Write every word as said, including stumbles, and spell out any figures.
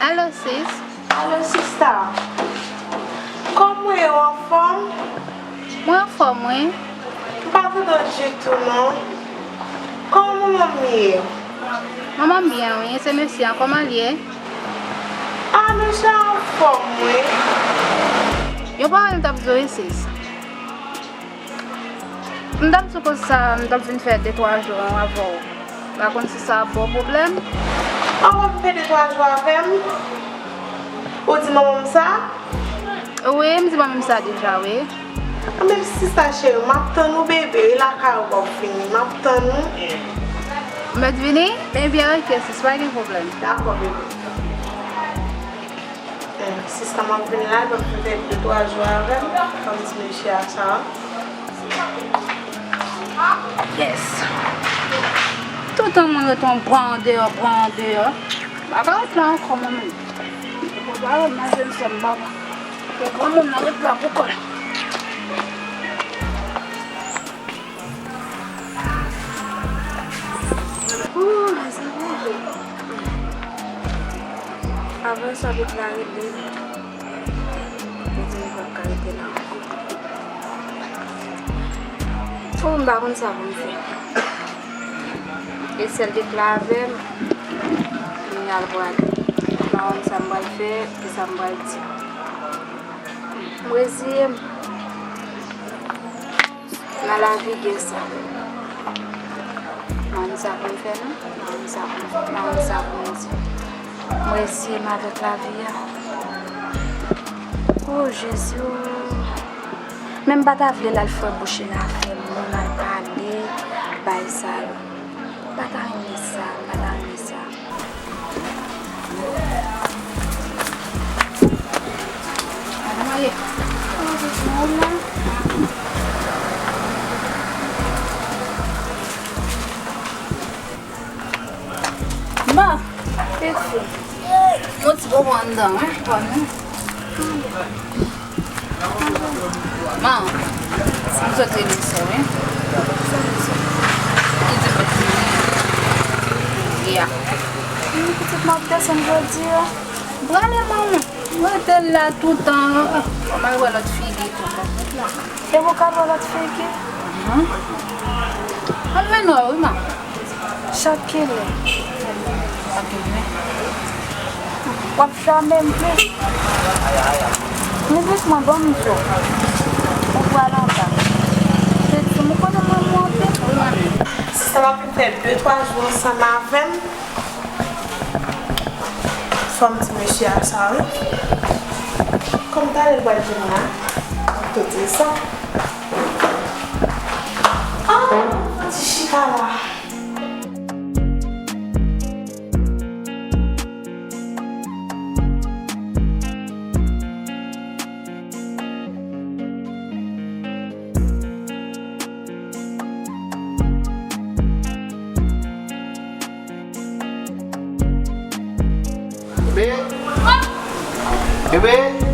Alo, sis. Alo, sista. Kòman w ye, w anfòm? Mwen anfòm, wi. M pa tande w ditou, non. Kòman manman m ye? Manman m byen, wi. E se mesye a, kòman l ye? A, mesye a anfòm, wi. Yon pawòl m t ap di w, wi, sis. M t ap sou koz sa, m t ap vin fè de twa jou avè w. M pa konn si sa ap ba w pwoblèm. An, w ap fè de twa jou avè m? Ou di manman m sa? Wi, m di manman m sa deja, wi. Anben, sista cheri, m ap tann ou, bebe. E lakay ou w ap vini. M ap tann ou. Mèt vini? Ebyen, oke, sis, pa gen pwoblèm. Dakò, bebe. Eh, sista, m ap vin la, donk, petèt de twa jou avè m, kòm ti mesye a sa. Yes. Toutan mwen ret yon bwa andeyò, bwa andeyò. M pa ka ret la ankò, mwen menm. Mwen pa renmen jèn sè m, papa. Yon granmoun nan ret la pou kò l. Ooh, mezanmi. Avan sa, pitit la rele m. Li di m pa ka rete la ankò. Ooh, m pa konn sa pou m fè. E sèl pitit la avè m, kounye a l prale. M pa konn sa m pral fè, kisa m pral di. M reziye m. Nan lavi gen sa. M pa konn sa pou m fè non. M pa konn sa pou m fè. M pa konn sa pou m di. M reziye m avèk lavi a. O Jezi o. Men m pa ta vle l al fwè bouch l avè moun, al pale, bay sa yo. M pa ta renmen sa, m pa ta renmen sa. Ma, kèk fi. Yon ti bobo anndan, wi, pa nou. Man, m sot rele sè w, wi. Li di m pou vini. Ya. Yon pitit m ap desann jodi a. Prale, manman. Rete la toutan. Kòman l wè lòt figi tou, lòt la. E ou ka wè lòt figi? Mhm. Ann mennen w, wi, man. Chak kilè. Chak kilè. W ap fè menm plis. Men dousman, ban m di w. Ou pral anba. Se di m, ou konnen mwen, mwen anpil. Wi, manmi. Sista, w ap fè de twa jou ansanm avè m. Fanm ti mesye a sa, wi. Kòm talè l pral vin la, m ap tou di l sa. Ah, ti chita la. Bebe. Bebe.